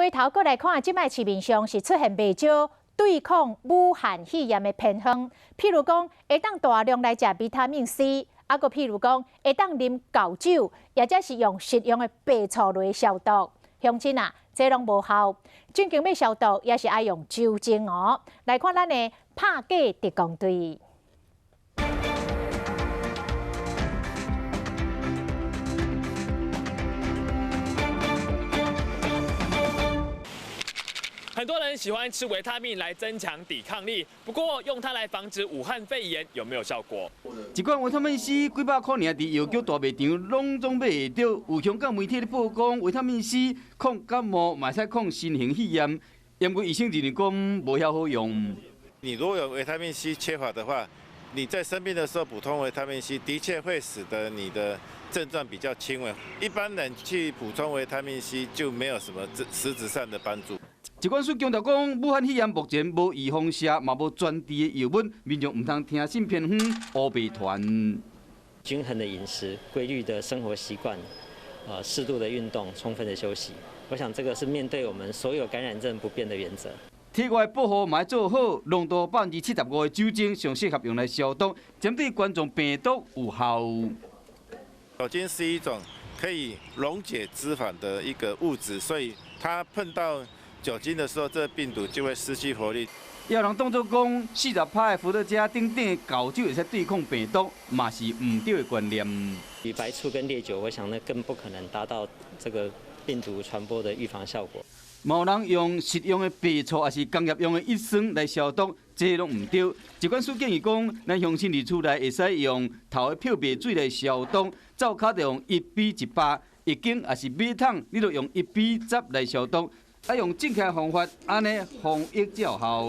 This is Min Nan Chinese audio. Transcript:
回頭閣來看，這擺市面上是出現袂少對抗武漢肺炎的偏方，譬如講會當大量來食維他命 C，啊閣譬如講會當啉厚酒，抑者是用食用的白醋來消毒。鄉親啊，這攏無效，真正欲消毒也是愛用酒精哦。來看咱的拍假特工隊。很多人喜歡吃維他命來增強抵抗力，不過用它來防止武漢肺炎有沒有效果？一罐維他命 C 幾百箍爾，佇藥局大賣場攏總買會著。有香港媒體咧報講，維他命 C 抗感冒，嘛會使抗新型肺炎。不過醫生認為講無遐好用。你如果有維他命 C 缺乏的話，你在生病的時候補充維他命 C，的確會使得你的症狀比較輕微。一般人去補充維他命 C 就沒有什麼實質上的幫助。疾管署強調講，武漢肺炎目前無預防射，嘛無專治的藥物，民眾毋通聽信偏方，烏白傳。均衡的飲食、規律的生活習慣、適度的運動、充分的休息，我想這個是面對我們所有感染症不變的原則。體外保護嘛愛做好，濃度75%的酒精上適合用來消毒，針對冠狀病毒有效。酒精是一種可以溶解脂肪的一個物質，所以它碰到酒精的時候，這個病毒就會失去活力。也有人當作講，40%的伏特加等等厚酒會使對抗病毒，嘛是毋對的觀念。與白醋跟烈酒，我想那更不可能達到這個病毒傳播的預防效果。嘛有人用食用的白醋，抑是工業用的乙酸來消毒，這攏毋對。疾管署建議講，咱鄉親佇厝內會使用頭的漂白水來消毒，灶跤就用1比100，浴巾抑是馬桶，你就用1比10來消毒。愛用正確方法，按呢防疫才有效。